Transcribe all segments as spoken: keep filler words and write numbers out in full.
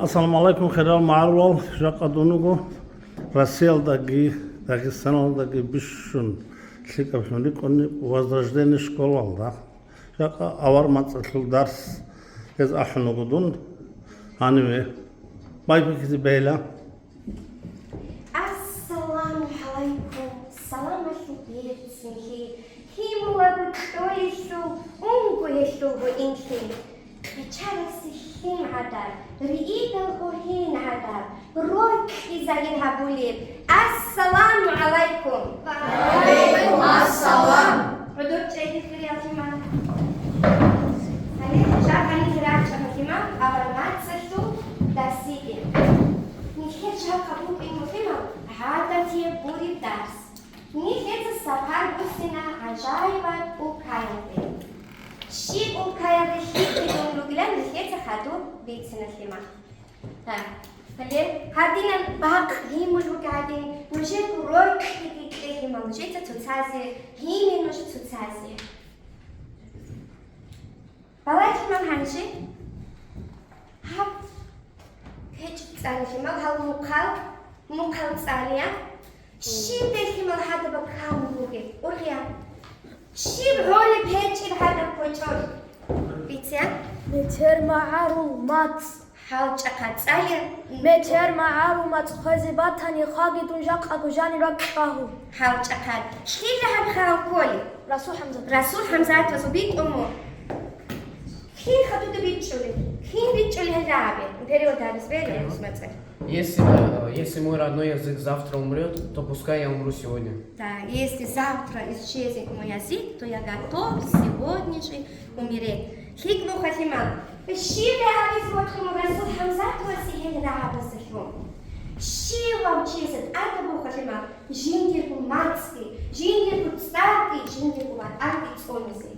Ассаламу гӀалайкум, хирал магӀарулал. Жакъа дун вуго Россиялдаги Дагъистаналдаги бищун лъикӀаблъун рикӀкӀунеб Возрождение школалда. Жакъа авар мацӀалъул дарс гьез ахӀун вуго дун. Гьаниве байбихьизе бегьила. Ассаламу гӀалайкум, саламалъи берцинлъи, лъимулаго кьолелъул, унго гьелъулго инлъи. Къечарасе лъим гӀадар, риидал гьогьин гӀадар, рокьизарин гьабулеб. Ассаламу гӀалайкум! Ва гӀалайкум ассалам! ГӀодор чӀеги, хириял лъимал. Гьаниб жакъа нилъ рачӀа, муслиман, авар мацӀалъул дарсиги. Нилъер жакъа букӀин, муслиман, гӀадатияб гуреб дарс. Нилъеца сапар буссина гӀажаибаб улкаялде. Щиб улкаялде лъикӀлъизун ругилан нилъеца хадуб бицина, лъимал. Гьа, гьале, гьадинаб бакъ гьимул ругел гьадин, нужер рокьиги кье, лъимал, нужеца цоцазе, гьиме нуж цоцазе. Балагье, лъимал, гьанже. Гьаб, гьечӀ цӀале, лъимал, гьал мухъал, мухъал цӀалеян. Щиб, лъимал, гьадаб камун бугеб? Ургъя. Щиб гӀолеб гьечӀеб гьадаб кочӀолъ? Биця. Метер магӀарул мацӀ. ХӀалчӀахъад цӀале. Метер магӀарул мацӀ хвезе батани, хъаги дун жакъаго жаниб ракьагьу. ХӀалчӀахъад. Лъила гьаб хъал кколеб? Расул ХӀамзат. Расул ХӀамзатовасул битӀун мун. Кин хадуда бичӀчӀулеб? Кин бичӀчӀулеб гьел рагӀаби? Перевод гьабиз бегьа, перевод. Рус мацӀалъ. Если, э, если мой родной язык завтра умрёт, то пускай я умру сегодня. Да, если завтра исчезнет мой язык, то я готов сегодня же умереть. ЛъикӀ буго, лъимал. Щиб гьабиз бокьун Расул ХӀамзатовасе гьел рагӀабаздалъун? Щивав чиясда тӀадаб буго, лъимал, жиндирго мацӀги, жиндирго цӀарги, жиндирго ватӀанги цӀунизе.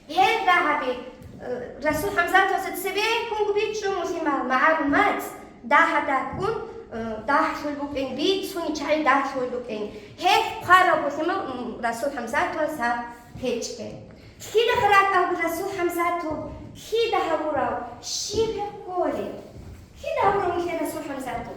Гьел рагӀаби, э, Расул ХӀамзатовасда цебеккунго бичӀчӀун, муслимал, магӀарул мацӀ дагьадаккун, э, дагьлъулеб букӀин, бицунеб чагӀи дагьлъулеб букӀин. Гьелъ хъварав, муслимал, м, Расул ХӀамзатовас гьаб гьечӀеб. Лъида ракӀалда Расул ХӀамзатов, лъида гьавурав, щиб гьеб кколеб? Лъида гьавурав нилъер Расул ХӀамзатов?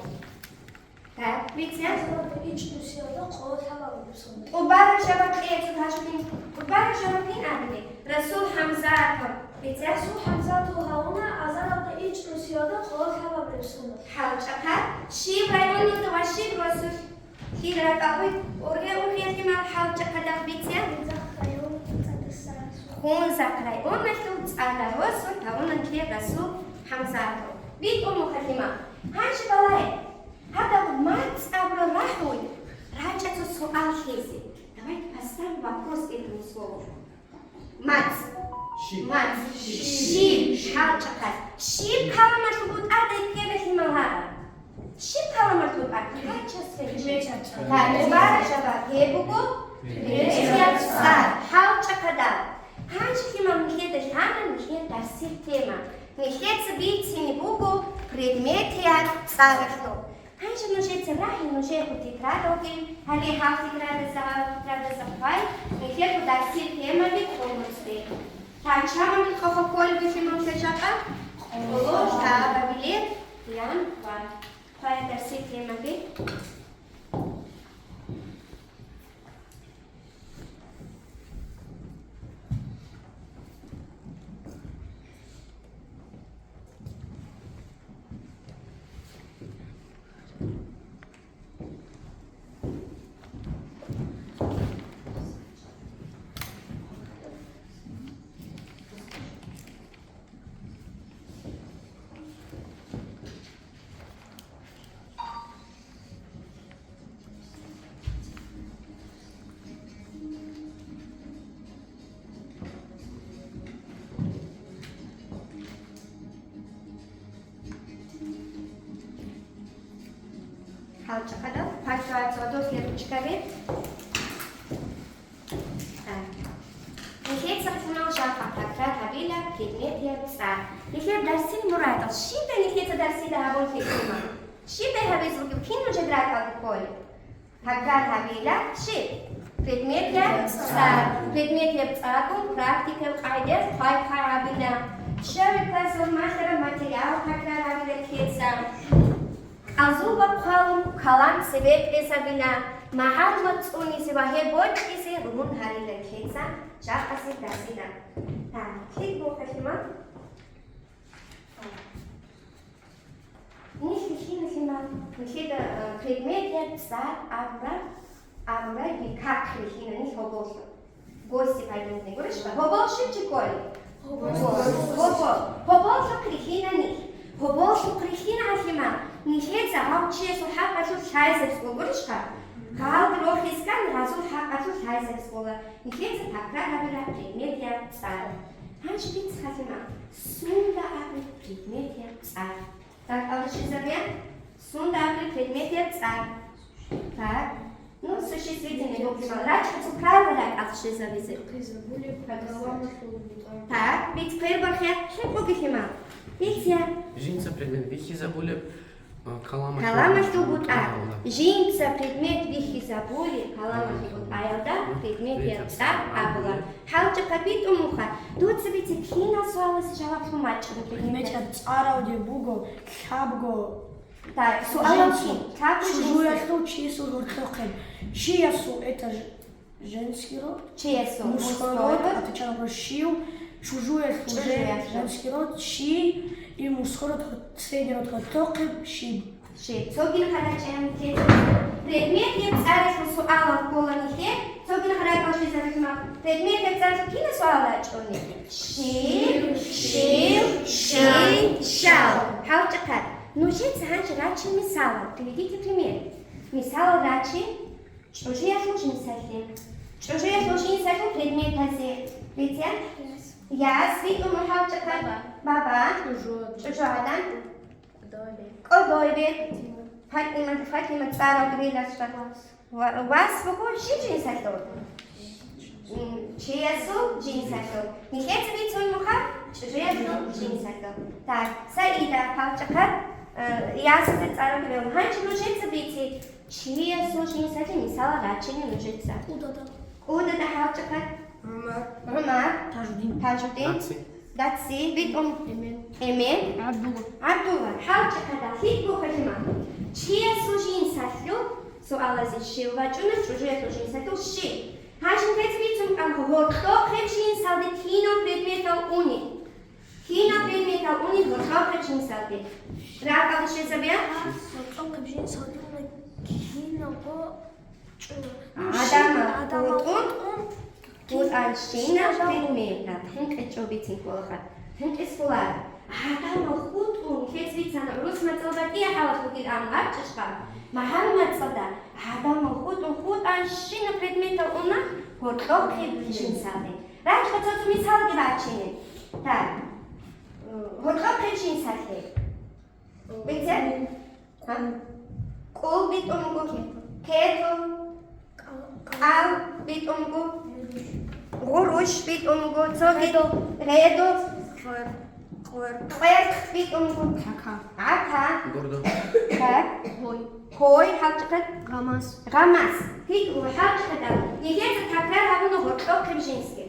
Так, биця. Азаралда ичӀнусиялда къоло лъабабилеб соналъ. ТӀубараб шабаб кьецӀул гьачӀулин, тӀубараб шабаб кин абилеб? Расул ХӀамзатов. Биця. Расул ХӀамзатов гьавуна азаралда ичӀнусиялда къоло лъабабилеб соналъ. ХӀалчӀахъад. Щиб районалда ва щиб росулъ? Лъида ракӀалда ургъе-ургъелъимал хӀалчӀахъадал биця? Хунзахъ район, ЦӀадаса росу. Хунзахъ районалъул ЦӀада росулъ гьавуна нилъер Расул ХӀамзатов. БитӀун мухаллима. Гьанже балагье. Гьадаб мацӀ абураб рагӀун рачӀа цо суал лъезе. Давайте поставим вопрос этому слову. МацӀ. Щиб. МацӀ. Щиб. ХӀалчӀахъад. Щиб каламалъул бутӀа тӀерхьезе лъимал гьаба? Щиб каламалъул бутӀа? Гьача сенчи. Гьача. Гьеб буго предметияб цӀар. ХӀалчӀахъадал. Гьанже лъимал нилъеда лъана нилъер дарсил тема. Нилъеца бицине буго предметияб цӀаралъул. Гьанже нужеца рагье, нужерго тетрадалги, гьале гьаб тетрадазда, гьаб тетрадазда хъвай, нилъерго дарсил темаби кьолеб. Гьанчамалъухъ кколеб бугелъул жакъа къоло лъабабилеб ян хъвай. Хъвай дарсил темаби. ХӀалчӀахъадал, пальто ацӀадулъе ручкаби. Так. Нилъеца лъимал жакъа такрар гьабила предметияб цӀар. Нилъер дарсил мурадал, щибдай нилъеца дарсида гьабун лъикӀ лъимал? Щибдай гьабизе бугеб, кин нужер ракӀалде кколеб? Такрар гьабила, щиб? Предметияб цӀар. Предметияб цӀаргун практикаяб къагӀидаялъ хъвай-хъвай гьабила. Щивав классалъул малъараб материал такрар гьабила нилъеца. Кьазуба хъвалун калам цебетӀезабила, магӀарулал цӀунизе ва гьеб бокьизе ругьун гьарила нилъеца жакъасеб дарсида. Так, кид буха, Лъимал? Нилъ лъимал, Лъимал, нилъеда, э, предметияб цӀар абура, абура, дихъахъе лъимал нилъ гьоболлъухъ. Гости пойдут, не говоришь, что? Гьобол щиб чи кколеб? Гьобол. Гьобол. Гьоболлъухъ рилъина нилъ. Гьоболлъухъ рилъина, Лъимал, нилъеца гьав чиясул хӀакъалъулъ лъазабизе ккола, гурищха? Гьалги рохискан гьазул хӀакъалъулъ лъазабизе ккола. Нилъеца такрар гьабила предметияб цӀар. Гьанже бицха, Лъимал, сунда абу предметияб цӀар? Так, алжизабе. Сунда абу предметияб цӀар? Так. Ну, существительный буква. РачӀа цо правила ракӀалде щвезабизе. Так, бицӀ хъербархъе хӀинкъуги, Лъимал. Биця. Жинца предмет бихьизабулеб, а, каламалъул Каламалъул бутӀа. бутӀа. Жинца предмет бихьизабулеб каламалъул бутӀаялда предметияб цӀар абула. ХӀалчӀахъа битӀун муха. Дуца бици кинал суаласе жаваблъун бачӀун предметияб предметияб цӀаралде буго лъабго Так, суалал Женский. Чи? Лъабго женский. Чужуялъул чиясул гьоркьохъеб. Чиясул, это ж-, женский род. Чиясул, Мужской мужской род, род. Отвечал на вопрос, щив, чужуялъул же-, Чужуялъул. Женский род, щий, и мужской род, гьор-, средний род гьоркьохъеб, щиб. Щиб. Цогидал гьарачӀани те. Предметияб цӀаралъул суалал ккола нилъер, цогидал гьаракӀалъулъ зарулъма. Предметияб цӀаралъул кинал суалал рачӀуни? Щиб, щив, щий, щал. ХӀалчӀахъа. Нужеца гьанже раче мисалал, приведите пример. Мисалал раче чӀужуялъул жинсалъе. ЧӀужуялъул жинсалъул предметазе. Биця? Яс, битӀун хӀалчӀахъа. Баба. ЧӀужу. ЧӀужугӀадан. КӀодойбег. ПатӀима, ПатӀима цӀарал гриласда. Ва-, вас буго щиб жинсалъул? М, чиясул жинсалъул. Нилъеца бицун муха? ЧӀужуялъул жинсалъул. Так, Саида, хӀалчӀахъа, э, ясазе цӀарал грил. Гьанже нужеца бици. Чиясул жинсалъе мисалал рачине нужеца. КӀудада. КӀудада, хӀалчӀахъа. ГӀумар. ГӀумар. Тажудин. Тажудин. Даци. Даци, битӀун. Эмен. Эмен. ГӀабдулла. ГӀабдулла, хӀалчӀахъа, лъикӀ буго, Лъимал. Чиясул жинсалъул суалазе щив вачӀуна, чӀужуялъул жинсалъул щий. Гьанже нилъеца бицун кӀанха, гьоркьохъеб жинсалде кинал предметал уни? Кинал предметал уни гьоркьохъеб жинсалде? РакӀалде щвезабе. Гьоркьохъеб жинсалде уна киналго чӀу-, ну, ГӀадамал щин-, гӀадамал хутӀун, хутӀун, хутӀанщинаб предметаб. ХӀинкъи чӀобицин кколаха. ХӀинкъи сулар. ГӀадамал хутӀун, нилъеца бицана, гӀурус мацӀалда батӀияб хӀалалъ бугилан абчӀищха? МагӀарул мацӀалда гӀадамал хутӀун, хутӀанщинаб предметал уна гьоркьохъеб жинсалде. РачӀа цо-цо мисалги бачине. Так. Гьоркьохъеб жинсалъе. Бицер? А? КӀул битӀун буго. Кету. Кьал битӀун буго. Гъурущ битӀун буго. Цоги. Гъеду. Гъеду. Кьвер. Кьвер. Кьвер битӀун буго. ГӀака. ГӀака. Гурду. Так. Гьой. Гьой, хӀалчӀахъа. Гъамас. Гъамас. ХӀинкъи, хӀалчӀахъа. Нилъеца такрар гьабуна гьоркьохъеб жинсги.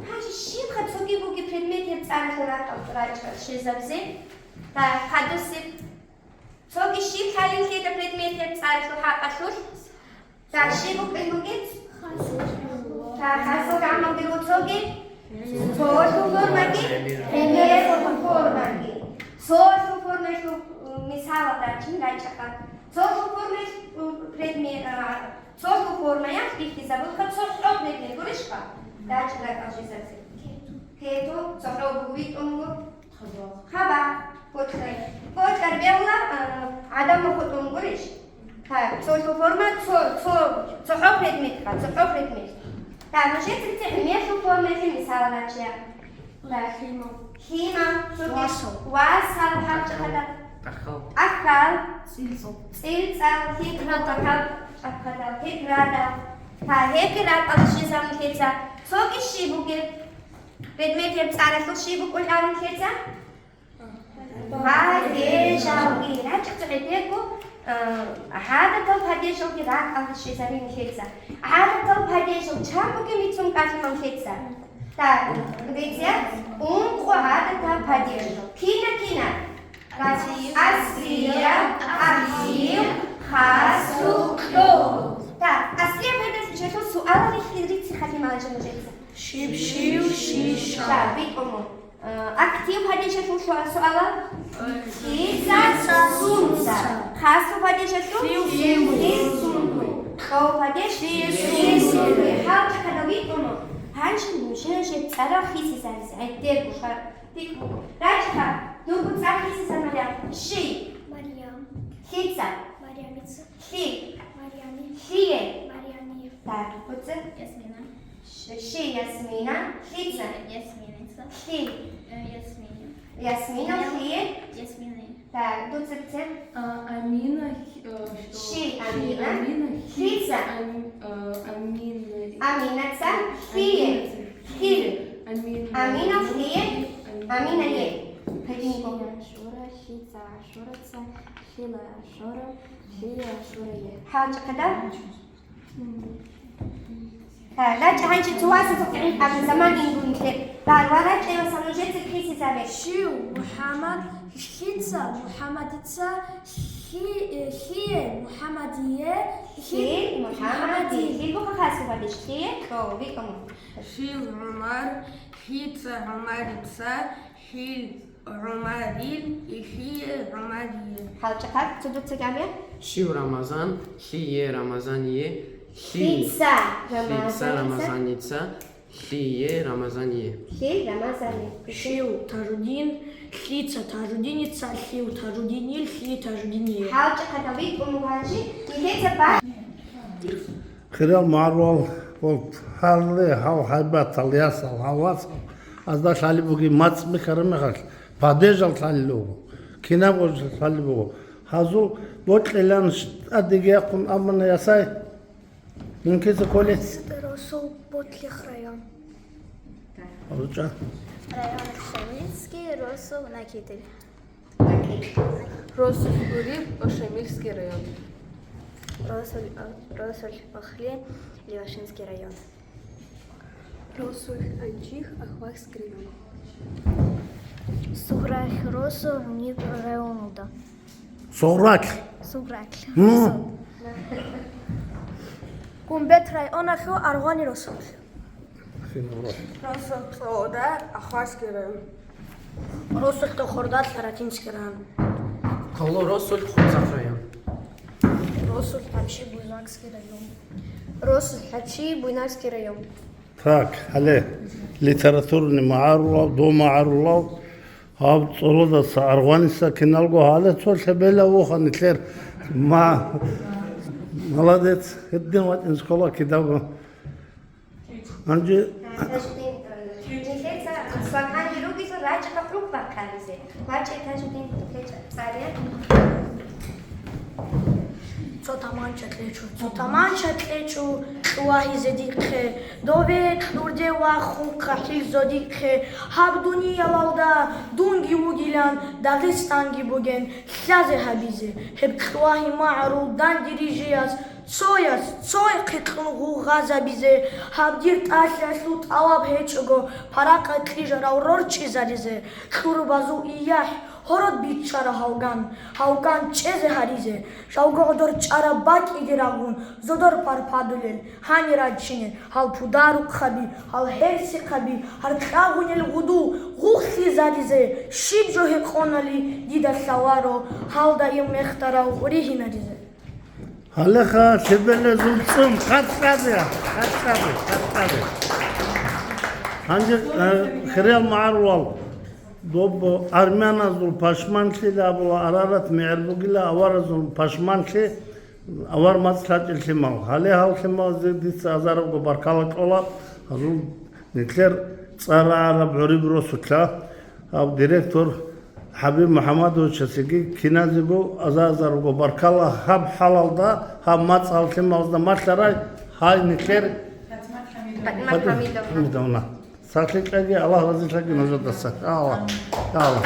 Гьанже щибха цоги буги предметияб цӀаралъул ракӀал-, рачӀа щвезабизе? Так, хадусеб. Цоги щиб лъалин лъеда предметияб цӀаралъул хӀакъалъулъ? Так, щиб букӀин бугеб? Так, хасго гӀамал бигьу цоги? Цолъул формаги, гӀемералъул формаги. Цолъул формаялъул, м, мисалал рачин рачӀаха. Цолъул формаялъ, м, предме-, а, цолъул формаялъ бихьизабулха цохӀо предмет, гурищха? РачӀа ракӀал жезазе. Кету, цохӀо буго, витӀун буго. Хабар. Бокьар. Бокьар бегьула, а, гӀадамал хутӀун гурищ? Так, цолъул форма, цо-, цо-, цохӀо предметха, цохӀо предмет. Так, нужеца бици гӀемерлъул формаялъе мисал рачея. Так. Лъимал. Лъимал, цоги. Васал. Васал, хӀалчӀахъа. ТӀахьал. ТӀахьал. ЦӀилцӀал. ЦӀилцӀал, гьеб гьал тӀахьал, тӀахьал, гьеб радал. Та, гьебги ракӀал щвезабун лъеца. Цоги щиб бугеб? Предметияб цӀаралъул щиб букӀун абун лъеца? Падежалги. РачӀа цо гьедего, э, гӀадатал падежалги ракӀалде щвезабин лъеца. ГӀадатал падежал чан бугеб бицун кӀалъиман лъеца? Так, дивіться, ункъо гӀадатаб падеж. Кина-кина? Аслияб, актив, хасу, кьо. Так, аслияб падежалъул суалал рихьи, рицихъалъи маланча нужеца. Щиб, щив, щищ. Так, битӀун. Э, актив падежалъул суалал? Лъица, сунца. Хасу падежалъул? Лъил, сунду. Кьо падеж? Лъил, сунду. Гьалчи кадал битӀун. Гьанже нужее жеб цӀарал хисизаризе гӀедерго ха-, битӀун. РачӀа, дурго цӀар хисизаб, Марям. Щий? Марям. Лъица? Марямица. Лъи? Марями. Лъие? Марями. Так, дуца? Ясмина. Щ-, щий Ясмина? Лъица? Ясминица. Лъи? Э, Ясмина. Ясмина, лъие? Ясмина. Так, дуца, дица? А, Амина, хи-, э, щ-, Щий щий Амина? Амина, Лъица? Ам-, э, Амина. Аминаца? Лъие? Аминаца. Лъие? Амина. Амина, лъие? Амина. Амина, е. Гьединго. Шура, Шура, Шураца, Шураца, Шила, Шура, Шия, Шурае. ХӀалчӀахъада? М. Гьа, рачӀа гьанже цо васасухъе гӀинкъабни заман ингунлъе. Бар ва рачӀа ва санужеца хисизабе. Щив, МухӀаммад, лъица, МухӀаммадица, лъи-, э, лъие, МухӀаммадие, лъи-, лъи, МухӀаммади, МухӀаммади. Лъи буха хасу бадиш, лъие, кьо, викӀун. Щив, ГӀумар, лъица, ГӀумарица, лъил, ГӀумарил, лъие, ГӀумарие. ХӀалчӀахъад, цо дуца гьабе. Щив, Рамазан, лъие, Рамазание, лъи-, Лъица, лъица, Рамазаница. Рамазаница, лъие, Рамазание. Лъил, Рамазани. Щив, Тажудин, лъица, Тажудиница, лъив, Тажудинил, лъие, Тажудиние. ХӀалчӀахъад, викӀун гьанже, нилъеца ба- Хирал магӀарулал, гьал гьайбатал ясал, гьал васал, азда лъалеб бугеб мацӀ бихьараб мехалъ, падежал лъалел руго, кинабго лъалеб буго. Гьазул бокьилан тӀадеги яхъун абуна, ясай, мун кица кколей? Росул, Ботлих район. РучӀа. Район Шамильский, росул Накитель. Росулъ гуриб, Ошамильский район. Росулъ, Росулъ Охли, Левашинский район. Росулъ Анчих, Ахвахский район. Сугъралъ росу гьуниб районалда. Сугъралъ. Сугъралъ. Ну. Росу. Гумбет районалъул Аргъвани росулъ. Росулъ ЦӀода, Ахвахский район. Росулъ Тохорда, Лъаратинский район. Росулъ Хъуцах район. Росулъ ХӀабчи, Буйнакский район. Росулъ ХӀабчи, Буйнакский район. Так, гьале, литературный магӀарулав, дов магӀарулав, гьаб ЦӀолодаса, Аргъваниса киналго гьале цо лъебелав вуха нилъер. Ма-, молодец, гьедин вачӀин школа кидаго. Гьанже Тажудин, э, нилъеца Аслан-ханги ругелъул рачӀа хъуб бахъанизе. ВачӀа Тажудин, лъечӀа цӀаре. Цо таманча кьечӀо, цо таманча кьечӀо, кьвагьизе дихъе, дове кьурде вахун хъахӀил зодихъе, гьаб дуниялалда дунги вугилан, Дагъистанги бугин, лъазе гьабизе, гьеб кьвагьи магӀарул дандирижияс цояс цойихъе кьун гъугъазабизе, гьаб дир тӀалъиялъул тӀалаб гьечӀого, паракъат кьижарав рорчӀизаризе, кьурбазул иялъ гьород биччара гьалган, гьалган чӀезе гьаризе, жалго гӀодор чӀараб бакӀиде рагъун, зодор парпадулел, гьанир рачине, гьал пударухъаби, гьал гьерсихъаби, гьаркьагъунел гъуду гъухълъизаризе, щиб жо гьекъонали дида лъаларо, гьалда ил мехтарав ригьинаризе. Гьалеха, лъебелезул цӀун, хъарцӀаде, хъарцӀаде, хъарцӀаде. Гьанже, э, хириял магӀарулал, доб армяназул пашманлъи абула Арарат мегӀер бугила, аваразул пашманлъи, авар мацӀ лъачӀел лъимал. Гьале гьал лъималазе дица азарабго баркала кьола, гьазул нилъер цӀар рагӀараб гӀуриб росулъа, гьаб директор ХӀабиб МухӀаммадовичасеги киназего аза-азарго баркала гьаб хӀалалда, гьаб мацӀ гьал лъималазда малъарай, гьай нилъер ПатӀимат ХӀамидовна. ХӀамидовна. Сахлъи кьеги, Аллагь разилъаги нужедаса. Я Аллагь. Я Аллагь.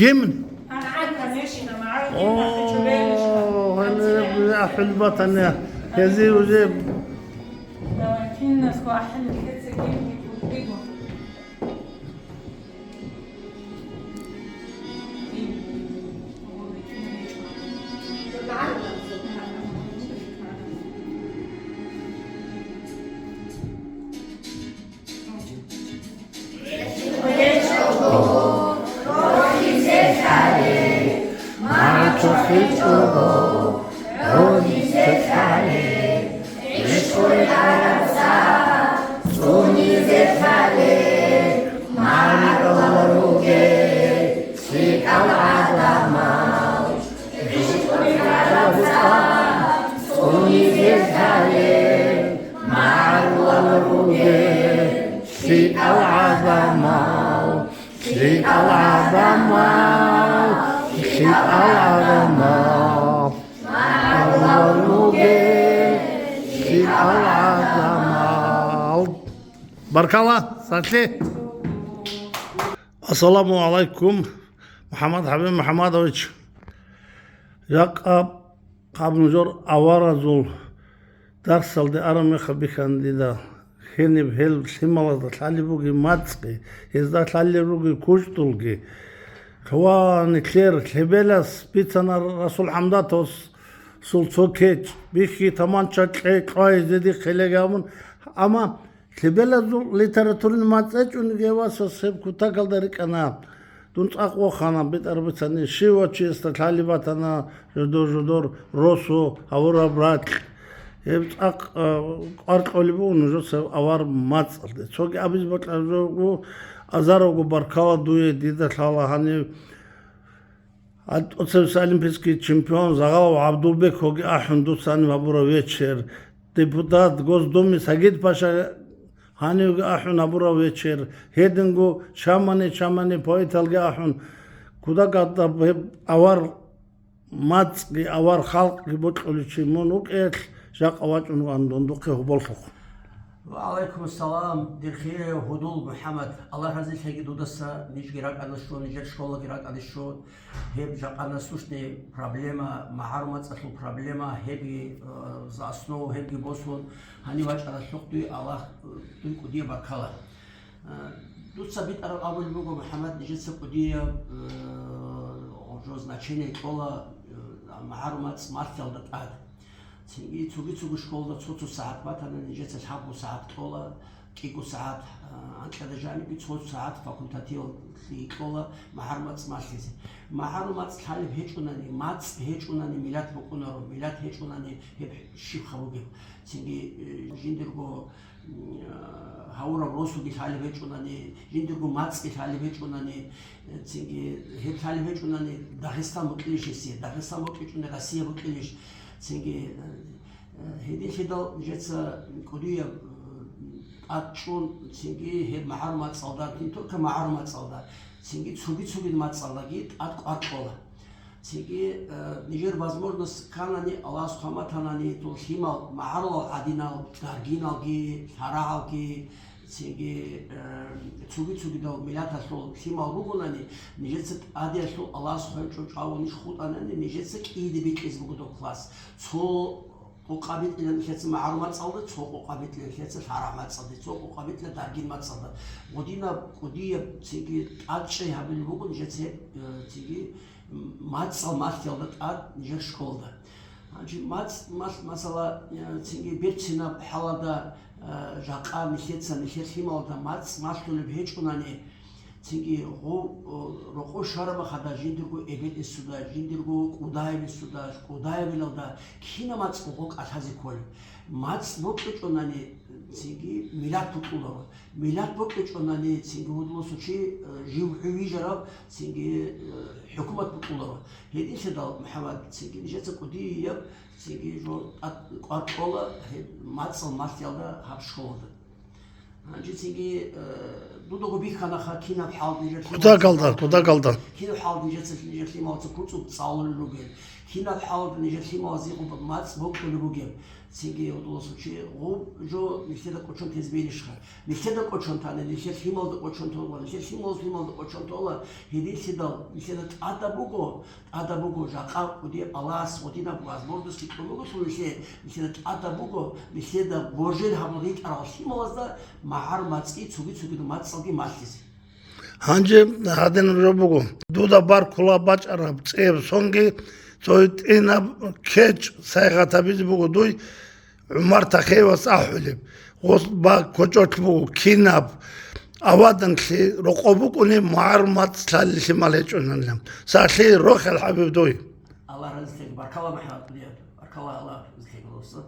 Гимн? О, гьале ахӀулбатани, гьезие уже. Давай, кинасго ахӀи нилъеца гимн бихьулеб буго. ЛъикӀал гӀадамал, лъикӀал гӀадамал, лъикӀал гӀадамал, лъикӀал гӀадамал. Баркала, сахлъи. Ассаламу гӀалайкум, МухӀаммад ХӀабиб МухӀаммадович. Жакъа гьаб нужер аваразул дарсалде араб мехалъ бихьана дида, гьениб гьел лъималазда лъалеб бугеб мацӀги, гьезда лъалел ругел кучӀдулги. Ва нилъер лъебелас бицана Расул ХӀамдатовасул цо кечӀ, бихьи, таманча кье, кьвай гьезде дихъе леги абун, амма лъебелазул литературный мацӀ гьечӀониги, гьев васас гьеб кутакалда рикӀкӀана. Дун цӀакъ вохана, битӀараб бицани, щивав чиясда лъалеб батана жодор-жодор росу гьавураб ракь. Гьеб цӀакъ, а, кӀвар кьолеб буго нужеца авар мацӀалде. Цоги абизе бокьараб жо буго, азарабго баркала дуе, дида лъала гьанив ТӀоцебесеб олимпийский чемпион Загъалов ГӀабдулбекги ахӀун дуца гьаниб гьабураб вечер, депутат Госдумы Сагид-паша гьанивги ахӀун гьабураб вечер, гьединго чамани-чамани поэталги ахӀун, кутакалда гьеб авар мацӀги, авар халкъги бокьулев чи мун вукӀелъ, жакъа вачӀун ван дундухъе гьоболлъухъ. Ва гӀалайкум ассалам, дир хирияв Гьудул МухӀаммад. Аллагь разилъаги дудаса, нижги ракӀалде що, нижер школаги ракӀалде що. Гьеб жакъа насущный проблема, магӀарул мацӀалъул проблема, гьебги, э, за основу гьебги босун, гьанив вачӀаралъухъ дуе Аллагь, э, дуй кӀудияб баркала. Э, дуца битӀараб абулеб буго, МухӀаммад, нижеца кӀудияб, э, гъоржо значение кьола, э, магӀарул мацӀ малъиялда тӀад. Цинги цоги-цоги школда цо-цо сагӀат батани, нижеца лъабго сагӀат кьола, кӀиго сагӀат, а, анкьада жанибги цо сагӀат факультативалъе кьола магӀарул мацӀ малъизе. МагӀарул мацӀ лъалеб гьечӀунани, мацӀ гьечӀунани миллат букӀунаро, миллат гьечӀунани гьеб щибха бугеб. Цинги, э, жиндирго, м, а, гьавураб росуги лъалеб гьечӀунани, жиндирго мацӀги лъалеб гьечӀунани, э, цинги гьеб лъалеб гьечӀунани Дагъистан букӀилищ гьесие, Дагъистан букӀичӀони Россия букӀилищ, цинги, э, Гьединлъидал нижеца кӀудияб, э, тӀад чӀун, цинги гьеб магӀарул мацӀалда, не только магӀарул мацӀалда, цинги цоги-цоги мацӀалдаги тӀад кӀвар кьола. Цинги, э, нижер возможность кканани, Аллагьас хъван батанани, дол лъимал магӀарулал гӀадинал, даргиналги, лъарагӀалги, цинги, э, цоги-цогидал миллаталъул лъимал ругонани, нижеца тӀадиялъул Аллагьас хъван чӀун чӀвавун ниж хутӀанани, нижеца кӀиде бикьизе буго доб класс. Цо къокъа бикьилан нилъеца магӀарул мацӀалда, цо къокъа бикьилан нилъеца лъарагӀ мацӀалда, цо къокъа бикьилан даргин мацӀалда. Гъодинаб кӀудияб цинги тӀадчӀей гьабилеб буго нижеца гьеб, э, цинги мацӀал малъиялда тӀад нижер школда. Гьанже мацӀ малъ, масала, э, цинги берцинаб хӀалада, э, жакъа нилъеца, нилъер лъималда мацӀ малъулеб гьечӀунани, цинги гъов, о, рокъов щвараб мехалда жиндирго эбел-инсуда, жиндирго кӀудаяб инсуда, кӀудаябилалда кинаб мацӀ гъов кӀалъазе кколеб? МацӀ бокьичӀонани, цинги миллат букӀунаро. Миллат бокьичӀонани, цинги гьудуласучи, э, жив гьев вижарав, цинги, э, хӀукумат букӀунаро. Гьединлъидал, МухӀаммад, цинги нижеца кӀудияб, цинги жо тӀад кӀвар кьола гьеб мацӀал малъиялда гьаб школада. Гьанже цинги, э, дудаго бихьанаха кинаб хӀал нижер лъималаца кутакалда, кутакалда. Кинаб хӀал нижеца, нижер лъималаца куцӀун цӀалулел ругел. Кинаб хӀалалда нижер лъималазе гъуб мацӀ бокьулеб бугеб? Цинги гьудуласул чи гъуб жо нилъеда кӀочон тезе бегьилищха? Нилъеда кӀочон тани, нилъер лъималазда кӀочон тола, нилъер лъималаз лъималазда кӀочон тола, гьединлъидал нилъеда тӀадаб буго, тӀадаб буго, жакъа кӀудияб Аллагьас гъудинаб возможность кьун буго нилъее, нилъеда тӀадаб буго, нилъеда божел гьабун ритӀарал лъималазда магӀарул мацӀги цоги-цогидал мацӀалги малъизе. Гьанже гьадинаб жо буго, дуда баркула бачӀараб цӀияб сонги, цо гьитӀинаб кечӀ сайигъат гьабизе буго дуй, ГӀумар Тахеевас ахӀулеб, гъос ба кочӀолъ буго, кинаб аваданлъи рокъоб букӀунеб магӀарул мацӀ лъалеллъи мал гьечӀонанилан. Сахлъи рохел гьабиб дуй. Аллагь разилъеги, баркала, МухӀаммад Кудият, баркала, Аллагь разилъеги, досда.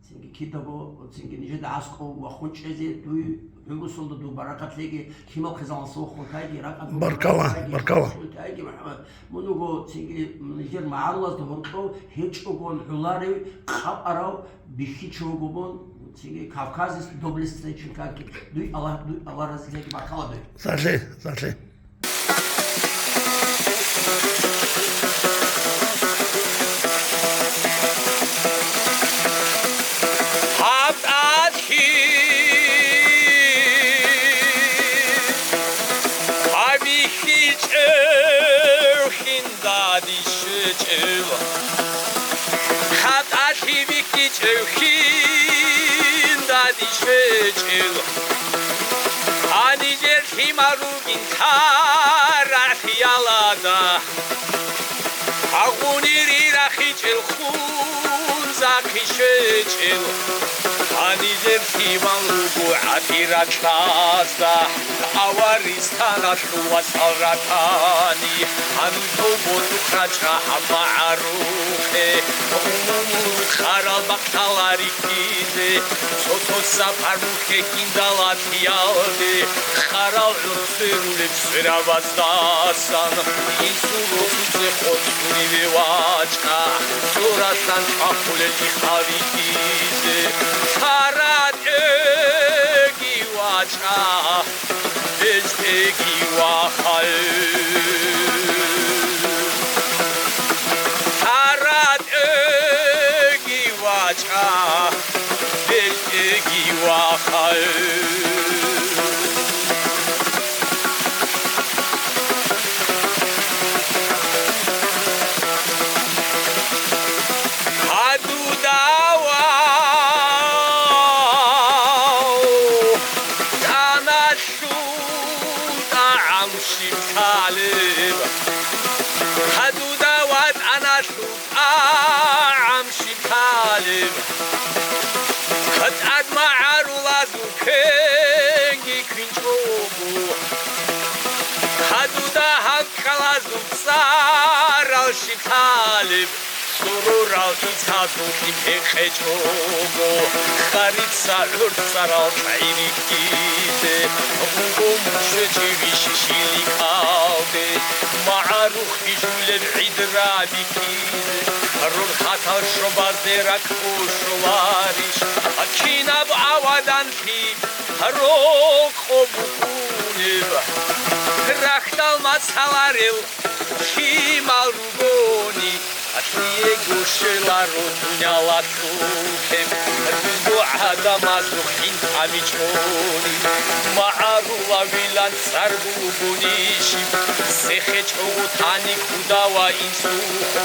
Цинги кидаго, цинги нижеда аскӀов вахун чӀезе дуй гӀумрусалда дур баракат лъеги, лъимал хъизаналъ вохун тайги, ракӀад Баркала, баркала. Тайги, МухӀаммад. Мун вуго цинги нижер магӀарулазда гьоркьов гьечӀогон гӀоларев, къапарав бихьичи вуго мун, цинги Кавказец доблестный чилкаги. Дуй Аллагь, дуй Аллагь разилъеги, баркала дуй. Сахлъи, сахлъи. ГьабтӀалъи гьабихьичӀев хиндади щвечӀев. ХӀатӀалъи бихьичӀев хиндади щвечӀев. Гьанижер лъимал ругин тарагӀ хиялада. Агъунири рахичӀел хун захъи щвечӀел. Гьанижер лъимал руго гӀатӀи ракьазда. Аваристаналъул васал ратани, гьанжул босухъ рачӀа гьаб магӀарухъе, умумул хъарал бахъ лъала рихьизе, цо-цо сапар мухье киндалатиялде, хъарал гӀурцӀи рулеб сверабаздасан, инсул росузе хъоцӀуриве вачӀа, цо расан чӀвахулел ихъал рихьизе, лъара тӀеги вачӀа. БетӀеги вахъа, лъара тӀеги вачӀа, бетӀеги вахъа. Гьадудава тӀаналъул тӀагӀам щиб лъалеб? Гьадуда ватӀаналъул тӀагӀам щиб лъалеб? ТӀад магӀарулазул квенги квинчӀого, гьадуда гьанкӀкӀалазул цӀарал щиб лъалеб? Сурурал ицазул лъим гьекъечӀого, харица гӀурцӀарал кьайрихьизе, руго мун щвечӀев вищ шиликалде, магӀарухъ бижулеб гӀид рабихьизе, рорхатал щобазде ракӀ бошуларищ, кинаб аваданлъи рокъоб букӀунеб, рахьдал мацӀ лъаларел лъимал ругони, лъиего щвеларо дунялалъул кеп. Дунго гӀадамазухъ хӀинкъа бичӀчӀони, магӀарулавилан цӀар бугонищ, сехе чӀого тани кӀудава инсухъ,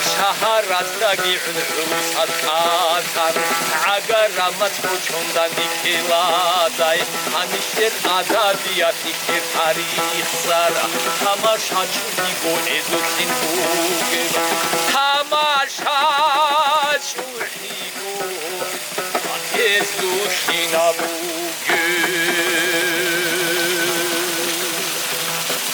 шагьаратдаги гӀун гӀурусаз кӀалъан, гӀагар рамац бочонда никеладай, гьанилъер адабият, нилъер тарих цӀар, тамашачӀулъиго гьезулъин бугеб, тамашачӀулъиго гьезулъин абу.